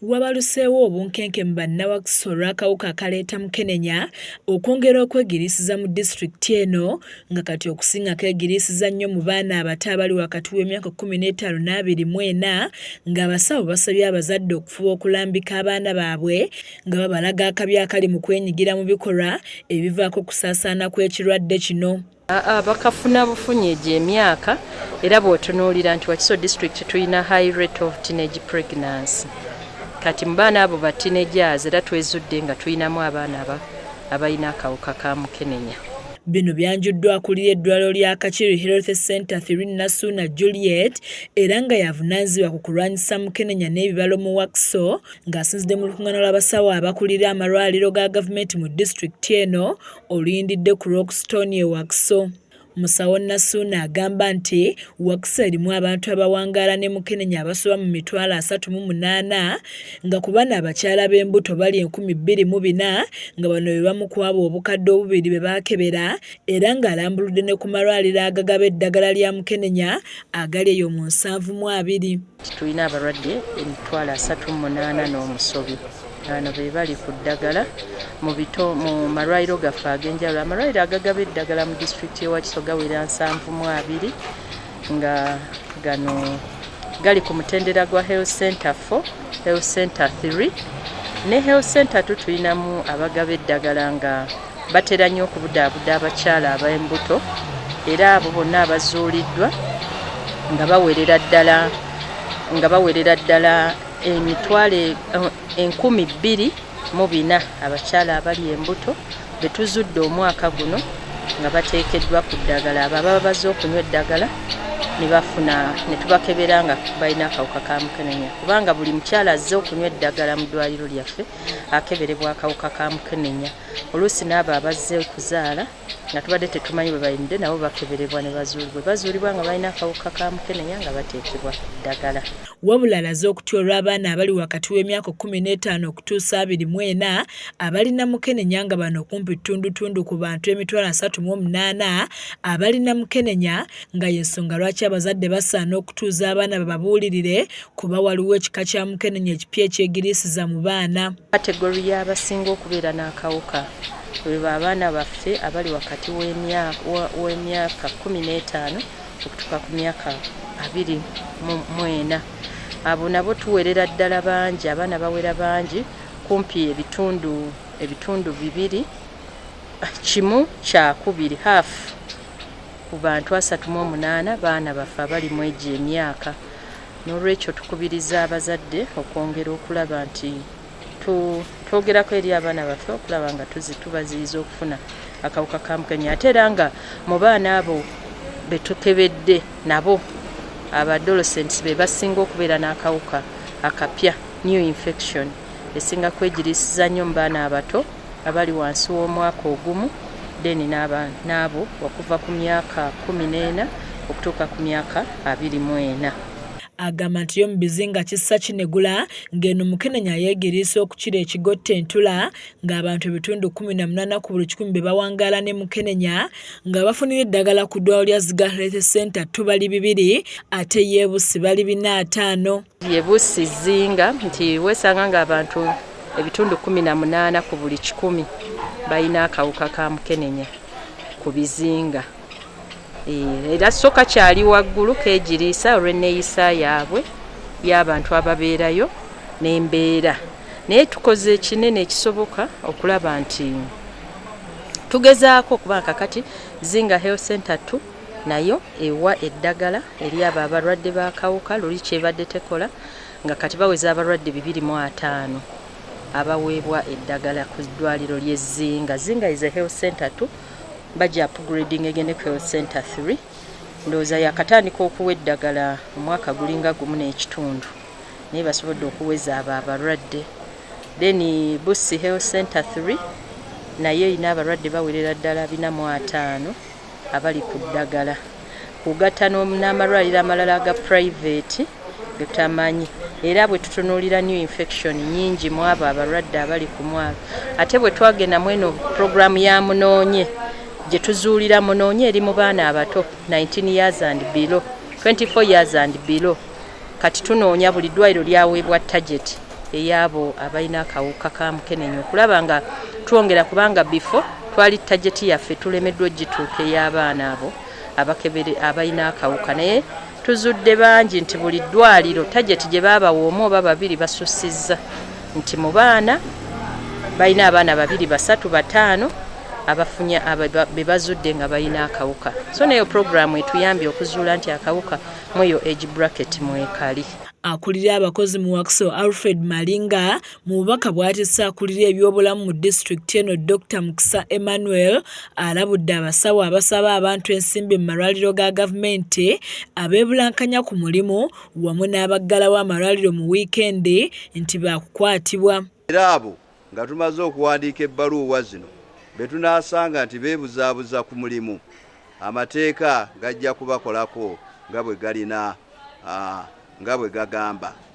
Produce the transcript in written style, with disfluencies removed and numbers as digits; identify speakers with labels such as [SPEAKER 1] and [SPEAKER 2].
[SPEAKER 1] Wabaluseewo obunkenke mu bannawakiso olw'akawuka akaleeta mukenenya okwongera okwegiriisiza mu disitulikiti eno, nga kati okusinga keegiriisiza nnyo mu baana abato abali wakati w'emyaka 15 n'24, ng'abasawo basabye abazadde okufuba okulambika abaana baabwe nga babalaga akabi akali mu kwenyigira mu bikolwa ebivaako okusaasaana kw'ekirwadde kino.
[SPEAKER 2] Bakafuna bufunyi egyo emyaka, era bw'otunuulira nti Wakiso District tulina high rate of teenage pregnancy. Kati mu baana abo ba teenagers era twezudde nga tulinamu abaana abalina akawuka ka mukenenya.
[SPEAKER 1] Bino byanjuddwa akulira eddwaliro lya Kakiri Health Center 3, Nasuuna Juliet, era nga yavunaanyizibwa ku kulwanyisa mukenenya n'ebibalo mu Wakiso, ng'asinzidde mu lukuŋŋaana lw'abasawo abakulira amalwaliro ga gavumenti mu disitulikiti eno oluyindidde ku Rockstone e Wakiso. Musawo Nasuuna agamba nti Wakiso erimu abantu abawangaala ne mukenenya abasoba mu 38,000, nga ku bano abakyala b'embuto bali 2004, nga bano be bamu ku abo 2000 be baakebera, era ng'alambuludde ne ku malwaliro agagaba eddagala lya mukenenya agali eyo mu 72.
[SPEAKER 2] Tulina abalwadde 38,000 n'omusobi. Bano be bali ku ddagala mu bito mu malwaliro gaffe ag'enjawulo. Amalwaliro agagaba eddagala mu disitulikiti y'e Wakiso gawera 72, nga gano gali ku mutendera gwa health center 4, health center 3 ne health center 2. Tulinamu abagaba eddagala nga batera nnyo okubudaabuda abakyala ab'embuto, era abo bonna abazuuliddwa nga bawerera ddala emitwalo 2004, abakyala abali embuto be tuzudde omwaka guno nga bateekeddwa ku ddagala. Abo ababa bazze okunywa eddagala ne bafuna ne tubakebera nga balina akawuka ka mukenenya, kubanga buli mukyala azze okunywa eddagala mu ddwaliro lyaffe akeberebwa akawuka ka mukenenya. Oluusi n'abo abazze okuzaala nga tubadde tetumanyi bwe bayimidde nabo bakeberebwa ne bazuulibwa. Bazuulibwa nga balina akawuka ka mukenenya nga bateekebwa ku ddagala.
[SPEAKER 1] Wabula alaze okutya olw'abaana abali wakati w'emyaka 15 okutuusa 24 abalina mukenenya, nga bano kumpi ttundutundu ku bantu 38,000 abalina mukenenya, nga y'ensonga lwaki abazadde basaana okutuuza abaana bababuulirire, kuba waliwo ekika kya mukenenya ekipya ekyegiriisiza mu baana.
[SPEAKER 2] Category y'abasinga okubeera n'akawuka bwe abaana baffe abali wakati w'emyaka 15 okutuuka ku myaka 24. Abo nabo tuwerera ddala bangi, abaana bawera bangi, kumpi ebitundu bibiri, 1/2, half ku bantu 38 baana baffe abali mu egyo emyaka. N'olwekyo tukubiriza abazadde okwongera okulaba nti twogerako eri abaana baffe okulaba nga tubaziyiza okufuna akawuka ka mukenenya. Ate era nga mu baana abo betukebedde nabo, aba adolescents be basinga okubeera n'akawuka akapya. New infection esinga kwegiriisiza nnyo mu baana abato abali wansi w'omwaka ogumu, then n'abo okuva ku myaka 14 okutuuka ku myaka 24.
[SPEAKER 1] Agamba nti yo mu bizinga kissa kinegula ng'eno mukenenya yeegiriisa okukira ekigotta entula, ng'abantu ebitundu 18 ku buli 100 be bawangaala ne mukenenya nga bafunira eddagala ku ddwaliro lya Ziga Health Center tubali bibiri, ate yeebusi bali 450.
[SPEAKER 2] Yebusi zinga nti weesanga ng'abantu ebitundu 18 ku buli 100 balina akawuka ka mukenenya ku bizinga. Era so kakyali waggulu, keegiriisa olw'enneeyisa yaabwe y'abantu ababeerayo n'embeera, naye tukoze ekinene ekisoboka okulaba nti tugezaako, kubanga kakati Zinga Health Center 2 nayo ewa eddagala eri abo abalwadde b'akawuka. Luli kyebadde tekola, nga kati baweza abalwadde 250 abaweebwa eddagala ku ddwaliro ly'e Zinga. Zinga is a health center 2, bajja upgrading egende ku health center 3. Ndowooza yakatandika okuwa eddagala omwaka gulinga gumu n'ekitundu, naye basobodde okuweza abo abalwadde. Then Busi Health Center 3 naye erina abalwadde bawerera ddala 450 abali ku ddagala, kugatta n'amalwaliro amalala aga private getamanyi. Era bwe tutunuulira new infection nyingi mu abo abalwadde abali ku mwalo. Ate bwe twagenda mu eno puroguramu ya Munoonye gye tuzuulira, Munoonye eri mu baana abato 19 years and below, 24 years and below. Kati tunoonya buli ddwaliro lyaweebwa target. ey'abo abalina akawuka ka mukenenya okulaba nga twongera, kubanga before twali target yaffe tulemeddwa ogituuka ey'abaana abo abakebere abalina akawuka, naye tuzudde bangi nti buli ddwaliro target gye baabawa omu oba babiri basusizza, nti mu baana balina abaana babiri, basatu, bataano abafunye be bazudde nga balina akawuka. So neyo puroguramu etuyambye okuzuula nti akawuka mweyo age bracket mwekali.
[SPEAKER 1] Akulira abakozi mu Wakiso, Alfred Malinga, mu bubaka bw'atisse akulira ebyobulamu mu disitulikiti eno, Dr Mukisa Emmanuel, alabudde abasawo abasaba abantu ensimbi mu malwaliro ga gavumenti, abeebulankanya ku mulimu wamu n'abaggalawo amalwaliro mu wiikendi nti baakukwatibwa.
[SPEAKER 3] Era abo nga tumaze okuwandiika ebbaluwa zino be tunaasanga nti beebuzaabuza ku mulimu, amateeka gajja kubakolako nga bwe galina, nga bwe gagamba.